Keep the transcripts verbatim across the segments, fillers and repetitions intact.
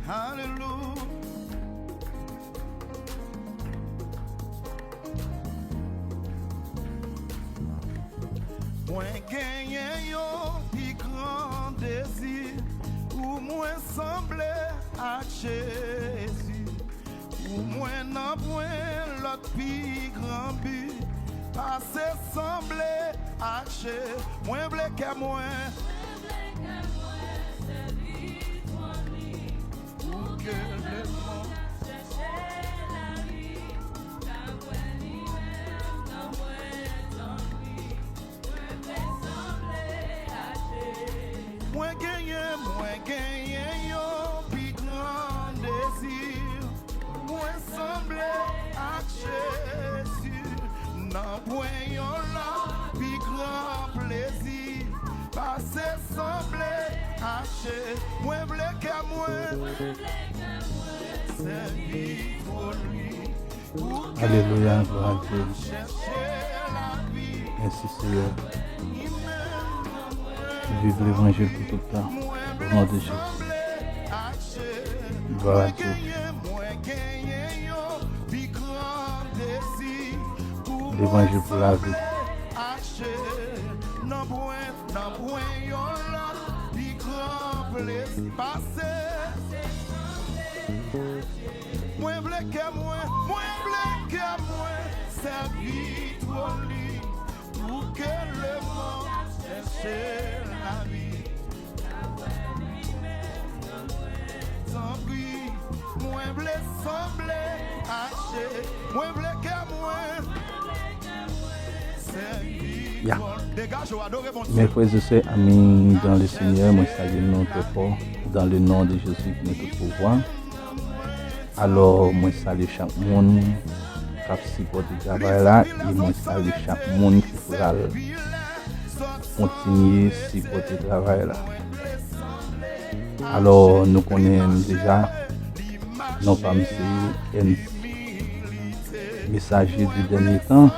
Alelouya. Mwen genyen yon pi gran dezi pou mwen sanble ak Jezi. Pou mwen nanpwen lòt pi gran bi pase sanble ak Jezi. Mwen vle kè mwen. Mwen vle kè mwen sèvi twòn li. Pou ke lemonn k ap chèche lavi ka wè li menm nan mwen, tanpri, mwen vle sanble ak Jezi. Mwen genyen, mwen genyen yon pi gran dezi. Mwen sanble ak Jezi. Nanpwen yon lòt pi gran plezi pase sanble ak Jezi. Mwen vle kè mwen sèvi twòn li. Alelouya, glwa a Dye. Mèsi, Seyè. Viv levanjil pou tout tan. O non de Jezi. Glwa a Dye. Levanjil pou lavi. Nanpwen yon lòt pi gran plezi pase. Mwen vle kè mwen, mwen vle kè mwen sèvi twòn li. Pou ke lemonn chèche lavi. Tanpri, mwen vle sanble ak Jezi. Mwen vle kè mwen sèvi twòn. Degaje w, adore Bondye. Mes frères et sœurs, amis dans le Seigneur, mwen salye nou trè fò dans le nom de Jésus ki gen tout pouvwa. Alò, mwen salye chak moun k ap sipòte travay la e mwen salye chak moun ki pral kontinye sipòte travay la. Alò, nou konnen m deja, non pa m se N C, Mesaje di dènye tan.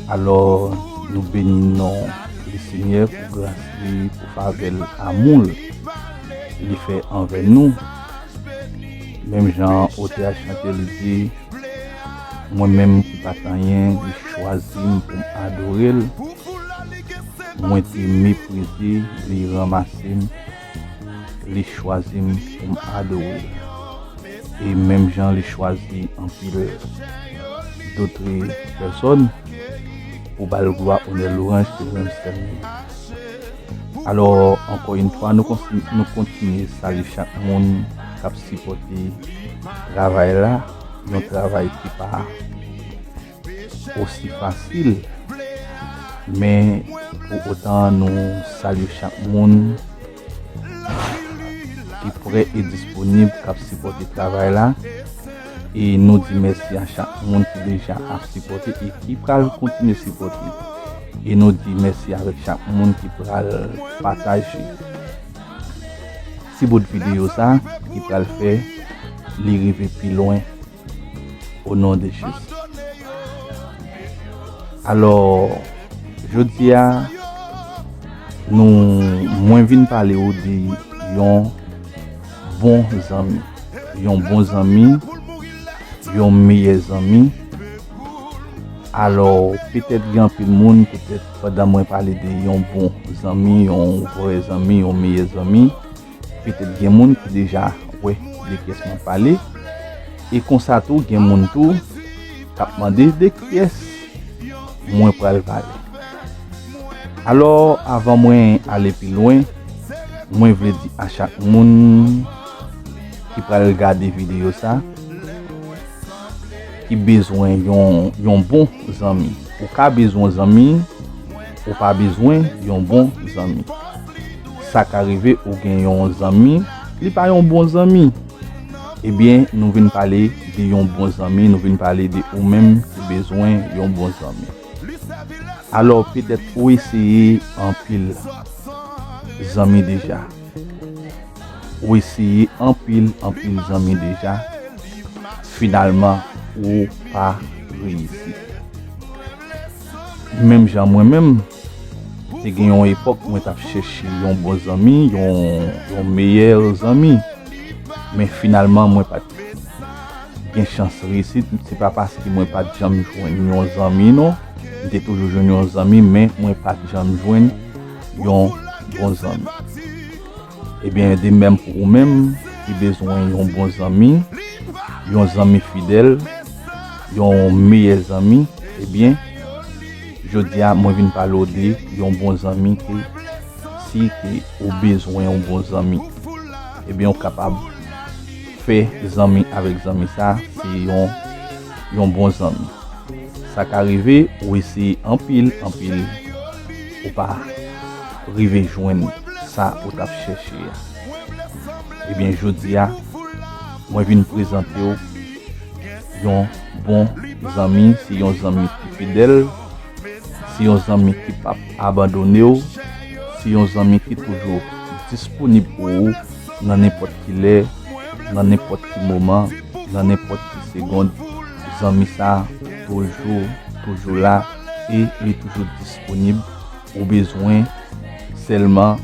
Alò, nou beni non Lesenyè pou gras li, pou favè l, amou l li fè anvè nou. Menm jan otè a chante, li di, mwen menm ki pa t anyen, li chwazi m pou m adore l. Mwen te meprize, li ranmase m, li chwazi m pou m adore l. E menm jan li chwazi anpil dotre pèsòn pou ba l glwa, onè, lwanj, ke menm sèl li. Alò, ankò yon fwa, nou konsi-, nou kontinye salye chak moun k ap sipòte travay la, yon travay ki pa osi fasil, men pou otan nou salye chak moun ki prè e disponib, k ap sipòte travay la. E nou di mèsi a chak moun ki deja ap sipòte e ki pral kontinye sipòte. E nou di mèsi avèk chak moun ki pral pataje ti bout videyo sa, ki pral fè li rive pi lwen. O non de Jezi. Alò, jodi a, nou, mwen vin pale w de yon bon zanmi. Yon bon zanmi, yon meyè zanmi. Alò, petèt gen anpil moun, petèt pandan mwen pale de yon bon zanmi, yon vrè zanmi, yon meyè zanmi, petèt gen moun ki deja wè de kiyès mwen pale. E konsa tou, gen moun tou k ap mande de kiyès mwen pral pale. Alò, avan mwen ale pi lwen, mwen vle di a chak moun ki pral gade videyo sa, ki bezwen yon, yon bon zanmi. Ou ka bezwen yon zanmi, ou pa bezwen yon bon zanmi. Sa ka rive ou gen yon zanmi, li pa yon bon zanmi. Ebyen, nou vin pale de yon bon zanmi, nou vin pale de ou menm ki bezwen yon bon zanmi. Alò, petèt ou eseye anpil zanmi deja. Ou eseye anpil, anpil zanmi deja. Finalman, ou pa reyisi. Menm jan mwen menm, Te gen yon epòk mwen t ap chèche yon bon zanmi, yon, yon meyè zanmi. Men finalman, mwen pa t gen chans reyisit. Se pa paske mwen pa t janm jwenn yon zanmi, non. M te toujou jwenn yon zanmi, men mwen pa t janm jwenn yon bon zanmi. Ebyen, de menm pou ou menm ki bezwen yon bon zanmi, yon zanmi fidèl, yon meyè zanmi, ebyen, jodi a, mwen vin pale w de yon bon zanmi ke si ke ou bezwen yon bon zanmi, ebyen, ou kapab fè zanmi avèk zanmi sa, se yon, yon bon zanmi. Sa ka rive, ou eseye anpil, anpil, ou pa rive jwenn sa ou t ap chèche a. Ebyen, jodi a, mwen vin prezante w yon bon zanmi, se yon zanmi ki fidèl, se yon zanmi ki p ap abandone w, se yon zanmi ki toujou disponib pou ou nan nenpòt ki lè, nan nenpòt ki moman, nan nenpòt ki segond. Zanmi sa toujou, toujou la e li toujou disponib. Ou bezwen sèlman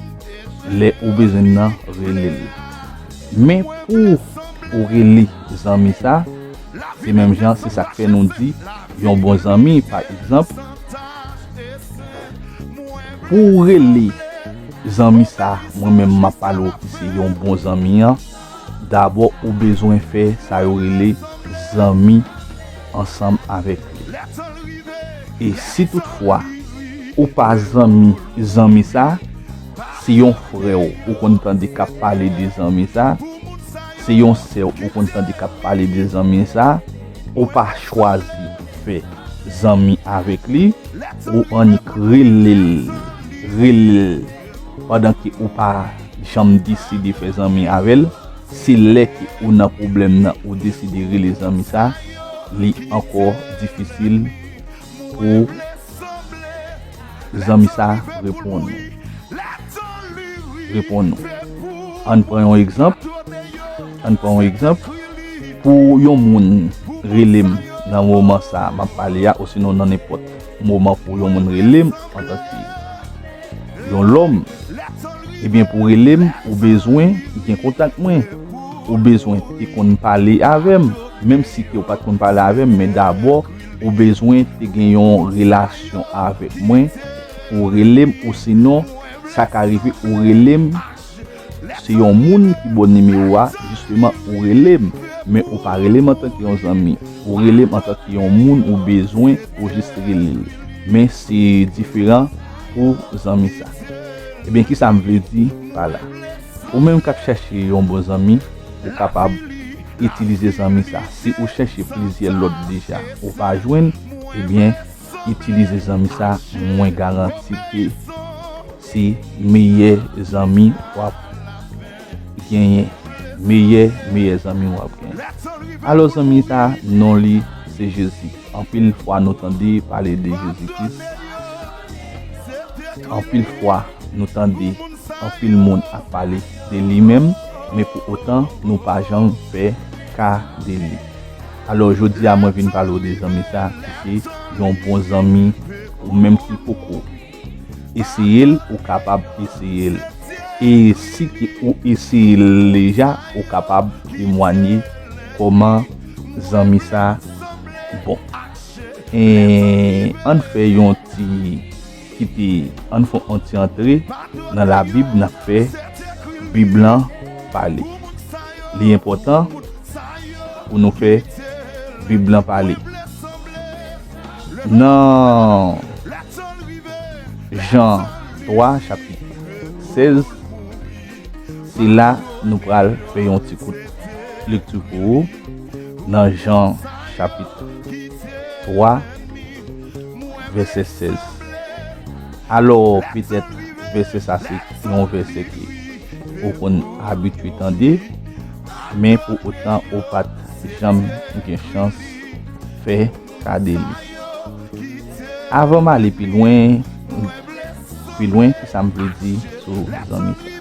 lè ou bezwen nan rele l. Men pou ou rele zanmi sa, se menm jan, se sa k fè nou di yon bon zanmi. Pa egzanp, pou w rele zanmi sa, mwen menm m ap pale w ki se yon bon zanmi an, dabò ou bezwen fè sa yo rele zanmi ansanm avèk li. E si toutfwa ou pa zanmi zanmi sa, se yon frè w ou konn tande k ap pale de zanmi sa, se yon sè w ou konn tande k ap pale de zanmi sa, ou pa chwazi fè zanmi avèk li, ou annik rele l, rele l, pandan ke ou pa janm deside fè zanmi avè l, se lè ke ou nan pwoblèm nan ou deside rele zanmi sa, li ankò difisil pou zanmi sa reponn ou. Reponn ou. Ann pran yon egzanp. Ann pran yon egzanp. Pou yon moun rele m nan moman sa a m ap pale a, osinon nan nenpòt moman pou yon moun rele m antanke yon lòm, ebyen, pou rele m, ou bezwen gen kontak mwen. Ou bezwen te konn pale avè m, menm si ke ou pa t konn pale avè m, men dabò, ou bezwen te gen yon relasyon avèk mwen pou w rele m, osinon, sa ka rive ou rele m, se yon moun ki ba w nimewo a, jisteman, ou rele m, men ou pa rele m antanke yon zanmi. Ou rele m antanke yon moun ou bezwen, ou jis rele l. Men se diferan pou zanmi sa. Ebyen, kisa m vle di pa la? Ou menm k ap chèche yon bon zanmi, ou kapab itilize zanmi sa. Si ou chèche plizyè lòt deja, ou pa jwenn, ebyen, itilize zanmi sa, mwen garanti ke se meyè zanmi w ap genyen. Meyè, meyè zanmi w ap genyen. Alò, zanmi sa, non li se Jezi. Anpil fwa nou tande pale de Jezi Kris. Anpil fwa nou tande anpil moun ap pale de li menm, men pou otan nou pa janm fè ka de li. Alò, jodi a, mwen vin pale w de zanmi sa, ki se yon bon zanmi, ou menm ki poko eseye l, ou kapab eseye l. E si ke ou eseye l deja, ou kapab temwanye kòman zanmi sa bon. E ann fè yon ti kite, ann fè yon ti antre nan Labib, n ap fè Bib lan pale. Li enpòtan pou nou fè Bib lan pale. Nan Jan twa, chapit sèz, se la nou pral fè yon ti kout lekti pou ou. Nan Jan, chapit twa, vèsè sèz. Alò, petèt, vèsè sa se yon vèsè ke ou konn abitye tande, men pou otan ou pa t janm gen chans fè ka de li. Avan m ale pi lwen, pi lwen, kisa m vle di sou zanmi sa?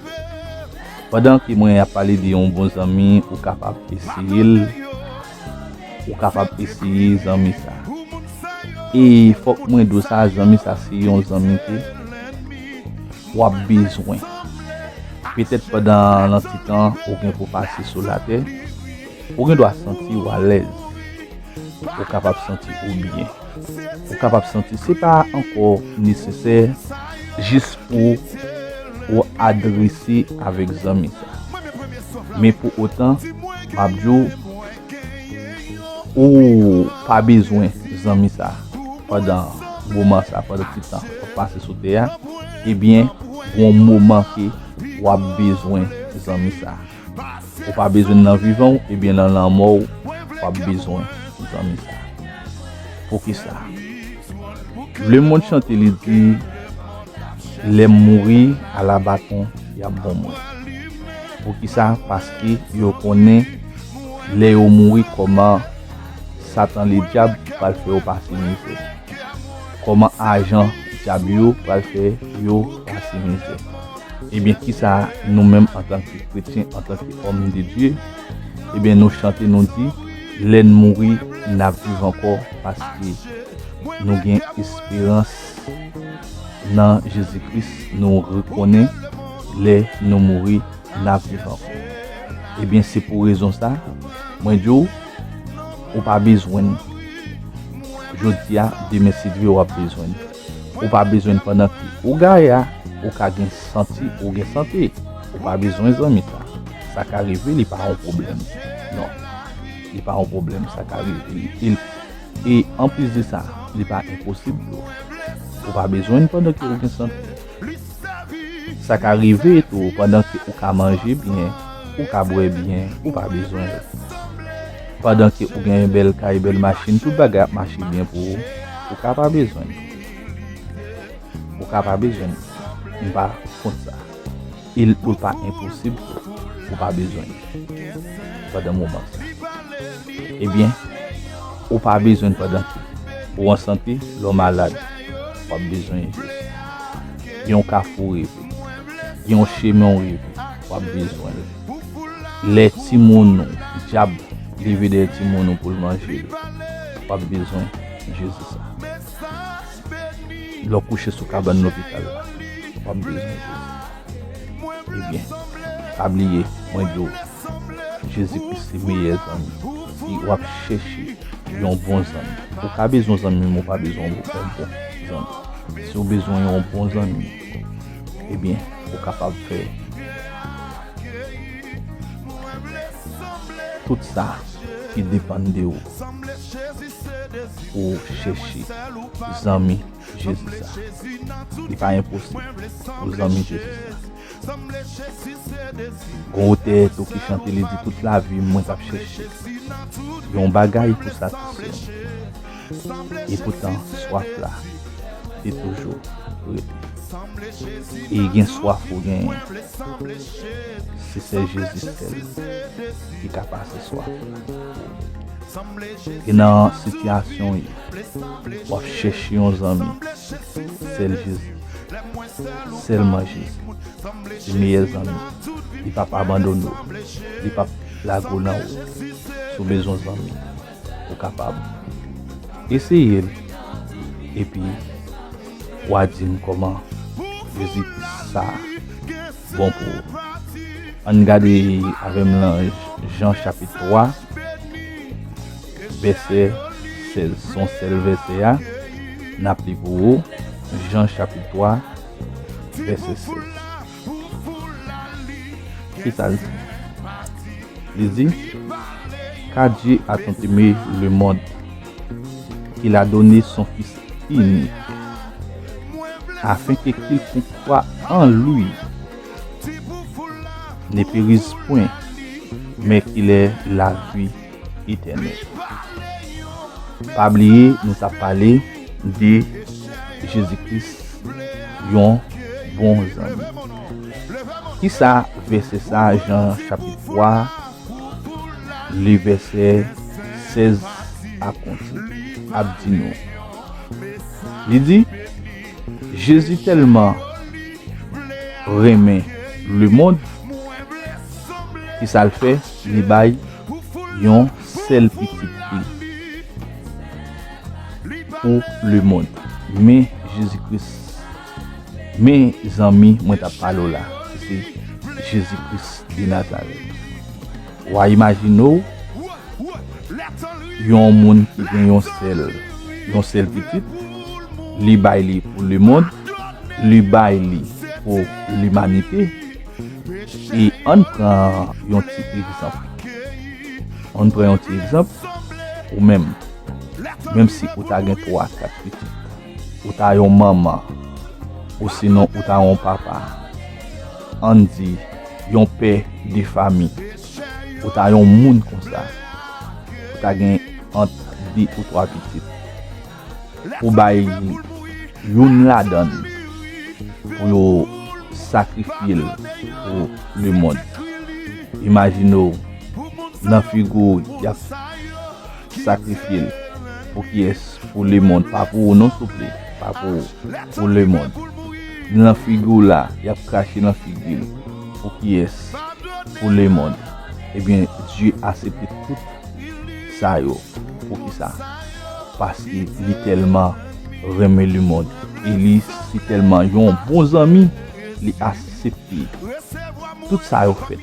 Pandan ke mwen ap pale de yon bon zanmi, ou kapab eseye l, ou kapab eseye zanmi sa. E fòk mwen di w sa, zanmi sa se yon zanmi ke w ap bezwen. Petèt pandan nan ti tan ou gen pou pase sou latè, ou gen dwa santi w alèz. Ou kapab santi ou byen. Ou kapab santi se pa ankò nesesè jis pou ou adrese avèk zanmi sa. Men pou otan, m ap di w, ou pa bezwen zanmi sa pandan moman sa, pandan ti tan w ap pase sou tè a, ebyen, gon moman ke w ap bezwen zanmi sa. Ou pa bezwen l nan vivan w, ebyen, nan lanmò w, w ap bezwen zanmi sa. Poukisa? Lemonn chante, li di, lè m mouri, ala baton y ap ban mwen. Poukisa? Paske yo konnen lè yo mouri, kòman Satan Ledyab pral fè yo pase mizè. Kòman ajan dyab yo pral fè yo pase mizè. Ebyen, kisa nou menm antanke kretyen, antanke òm de Dye? Ebyen, nou chante, nou di, lè n mouri, n ap viv ankò, paske nou gen esperans nan Jezi Kris, nou rekonnen lè nou mouri, n ap viv ankò. Ebyen, se pou rezon sa, mwen di w, ou pa bezwen l jodi a, demen si Dye w ap bezwen l. Ou pa bezwen l pandan ke ou gaye a, ou ka gen santi, ou gen sante. Ou pa bezwen zanmi sa. Sa ka rive, li pa yon pwoblèm. Non. Li pa yon pwoblèm, sa ka rive. E, e anplis de sa, li pa enposib tou. Ou pa bezwen l pandan ke ou gen sante. Sa ka rive tou, pandan ke ou ka manje byen, ou ka bwè byen, ou pa bezwen l. Pandan ke ou gen bèl kay, bèl machin, tout bagay ap mache byen pou ou, ou ka pa bezwen l. Ou ka pa bezwen l. M pa kont sa. E l, pou l pa enposib tou, ou pa bezwen l pandan moman sa. Ebyen, ou pa bezwen l pandan ke ou an sante, lè w malad, w ap bezwen Jezi. Gen yon kafou w rive, gen yon chemen w rive, w ap bezwen l. Lè timoun ou, dyab leve dèyè timoun ou pou l manje l, w ap bezwen Jezi sa. Lè w kouche sou kabann lopital la, w ap bezwen Jezi. Ebyen, pa bliye, mwen di w, Jezi Kris se meyè zanmi. Si w ap chèche yon bon zanmi, ou ka bezwen zanmi, men w pa bezwen yon bon zanmi. Si w bezwen yon bon zanmi, ebyen, ou kapab fè tout sa ki depann de ou pou w chèche zanmi Jezi sa. Li pa enposib pou zanmi Jezi sa. Gon otè tou ki chante, li di, tout lavi m, mwen t ap chèche yon bagay pou satisfè m. Epoutan, swaf la, li toujou rete. E gen swaf ou genyen, se sèl Jezi sèl ki ka pase swaf la. E nan sitiyasyon w ye, w ap chèche yon zanmi, sèl Jezi, sèlman Jezi, se meyè zanmi. Li p ap abandone w, li p ap lage w nan wout. Si w bezwen zanmi, ou kapab eseye l, epi w a di m kòman Jezi sa bon pou ou. Ann gade avè m nan Jan chapit twa, vèsè sèz. Se yon sèl vèsè a, n ap li pou ou. Jan chapit twa, vèsè sèz. Kisa l di? Li di, car Dieu a tant aimé le monde qu'il a donné son Fils unique, afin que quiconque croit en lui ne périsse point, mais qu'il ait la vie etènèl. Pa bliye, nou t ap pale de Jezi Kris, yon bon zanmi. Kisa vèsè sa, Jan chapit twa, le vèsè sèz a konte, ap di nou? Li di, Jezi tèlman renmen lemonn, kisa l fè? Li bay yon sèl pitit li pou lemonn. Men Jezi Kris Men zanmi mwen t ap pale w la, se Jezi Kris de Nazarèt. W a imajine w yon moun ki gen yon sèl, yon sèl pitit, li bay li pou lemonn, li bay li pou limanite. E ann pran yon ti egzanp. Ann pran yon ti egzanp, ou menm, menm si ou ta gen twa, kat pitit, ou ta yon manman, osinon ou ta yon papa, ann di, yon pè de fanmi, ou ta yon moun konsa, ou ta gen ant de ou twa pitit, pou bay youn ladan l, pou yo sakrifye l pou lemonn. Imajine w, nan figi w, y ap sakrifye l. Pou kiyès? Pou lemonn. Pa pou ou non, souple. Pa pou ou. Pou lemonn. Nan figi w la, y ap krache nan figi l. Pou kiyès? Pou lemonn. Ebyen, Dye aksepte tout sa yo. Poukisa? Paske li tèlman renmen lemonn. E li se tèlman yon bon zanmi, li aksepte tout sa yo fèt.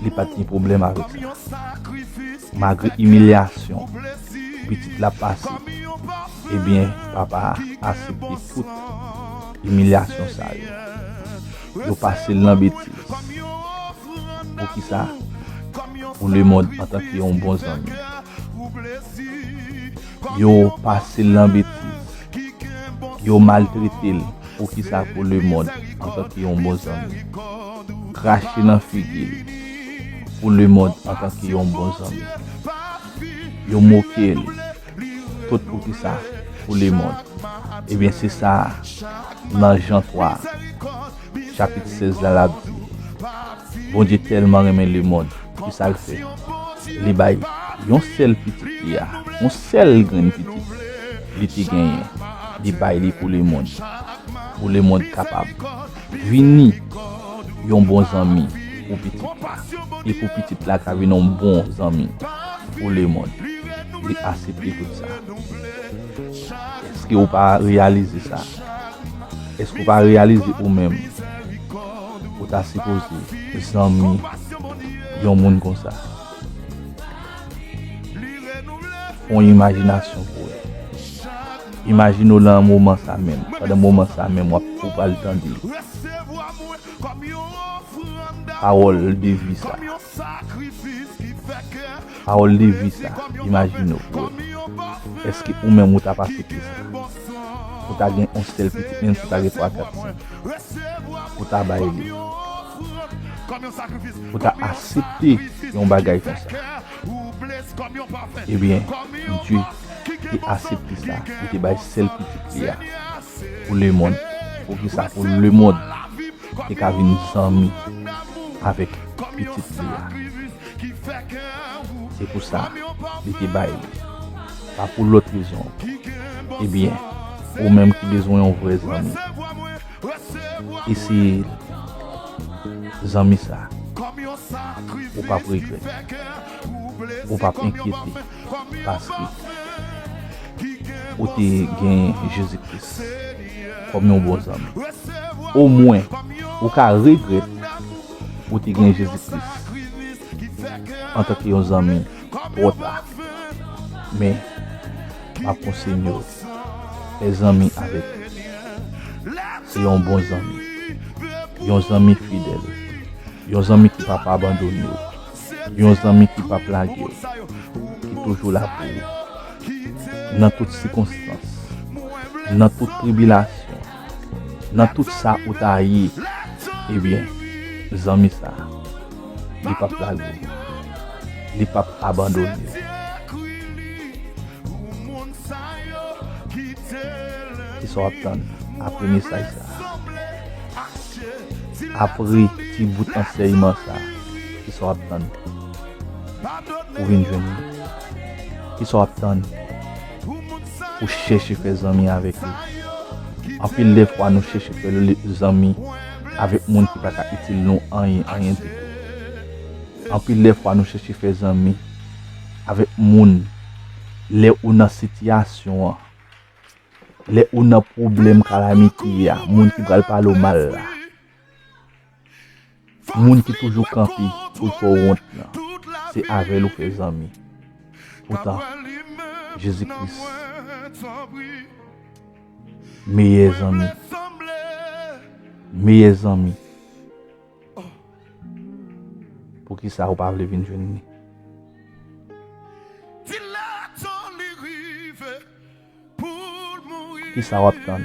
Li pa t gen pwoblèm avèk sa. Malgre imilyasyon pitit la pase, ebyen, papa a aksepte tout imilyasyon sa yo. Yo pase l nan betiz. Poukisa? Pou lemonn antanke yon bon zanmi. Yo pase l nan betiz. Yo maltrete l. Poukisa? Pou lemonn antanke yon bon zanmi. Krache nan figi l. Pou lemonn antanke yon bon zanmi. Yo moke l. Tout poukisa? Pou lemonn. Ebyen, se sa nan Jan twa, chapit sèz la, l ap di, Bondye tèlman renmen lemonn, ki sa l fè? Li bay yon sèl pitit li a, yon sèl grenn pitit li te genyen, li bay li pou lemonn, pou lemonn kapab vini yon bon zanmi pou pitit la, e pou pitit la ka vin yon bon zanmi pou lemonn. Li aksepte tout sa. Èske w pa reyalize sa? Èske w pa reyalize ou menm, ou ta sipoze zanmi yon moun konsa? Fè yon imajinasyon pou wè. Imajine w nan moman sa menm, pandan moman sa menm w ap, ou pral tande pawòl de vi sa. Pawòl de vi sa, imajine w pou wè. Èske ou menm ou t ap aksepte sa? Ou ta gen yon sèl pitit, menm si w ta gen twa, kat, senk, ou ta bay li? Ou ta aksepte yon bagay konsa? Ebyen, Dye te aksepte sa, li te bay sèl pitit li a pou lemonn. Poukisa? Pou lemonn te ka vin zanmi avèk pitit li a. Se pou sa li te bay li. Pa pou lòt rezon. Ebyen, ou menm ki bezwen yon vrè zanmi, eseye zanmi sa. Ou p ap regrèt. Ou p ap enkyete. Paske ou te gen Jezi Kris kòm yon bon zanmi. Omwen, ou ka regrèt ou te gen Jezi Kris antanke yon zanmi twò ta. Men, m ap konseye w, fè zanmi avèk yon bon zanmi, yon zanmi fidèl, yon zanmi ki p ap abandone w, yon zanmi ki p ap lage w, ki toujou la pou ou. Nan tout sikonstans, nan tout tribilasyon, nan tout sa ou ta ye, ebyen, zanmi sa, li p ap lage w, li p ap abandone w. Kisa w ap tann apre mesaj sa a? Apre ti bout ansèyman sa a, kisa w ap tann pou vin jwenn li? Kisa w ap tann pou chèche fè zanmi avèk li? Anpil de fwa, nou chèche fè le-, zanmi avèk moun ki pa ka itil nou anyen, anyen ditou. Anpil de fwa, nou chèche fè zanmi avèk moun, lè ou nan sitiyasyon an, Lè ou nan pwoblèm, kalamite a, moun ki pral pale w mal la, moun ki toujou kanpe pou l fè w wont lan, se avè l ou fè zanmi. Poutan, Jezi Kris, meyè zanmi, meyè zanmi. Poukisa ou pa vle vin jwenn li? Kisa w ap tann?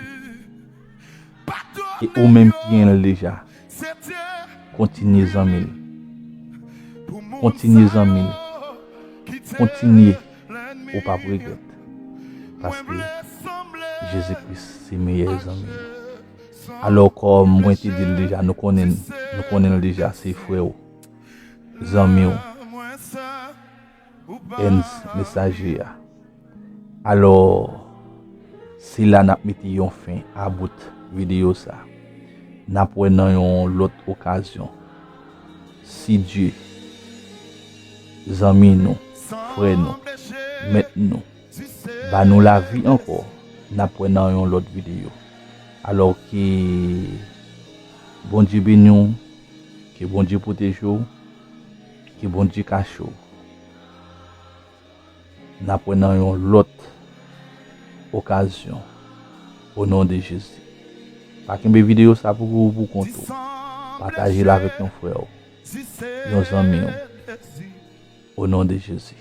E ou menm ki gen l deja, kontinye zanmi l. Kontinye zanmi l. Kontinye. Ou p ap regrèt. Paske Jezi Kris se meyè zanmi nou. Alò, kòm mwen te di l deja, nou konnen, nou konnen l deja, se frè w, zanmi w, Ernst Messager a. Alò, se la n ap mete yon fen a bout videyo sa. N ap wè nan yon lòt okazyon. Si Dye, zanmi nou, frè nou, mèt nou, ba nou lavi ankò, n ap wè nan yon lòt videyo. Alò ke Bondye beni w, ke Bondye pwoteje w, ke Bondye kache w. N ap wè nan yon lòt okazyon. O non de Jezi. Pa kenbe videyo sa pou, pou, pou kont ou. Pataje l avèk yon frè w, yon zanmi w. O non de Jezi.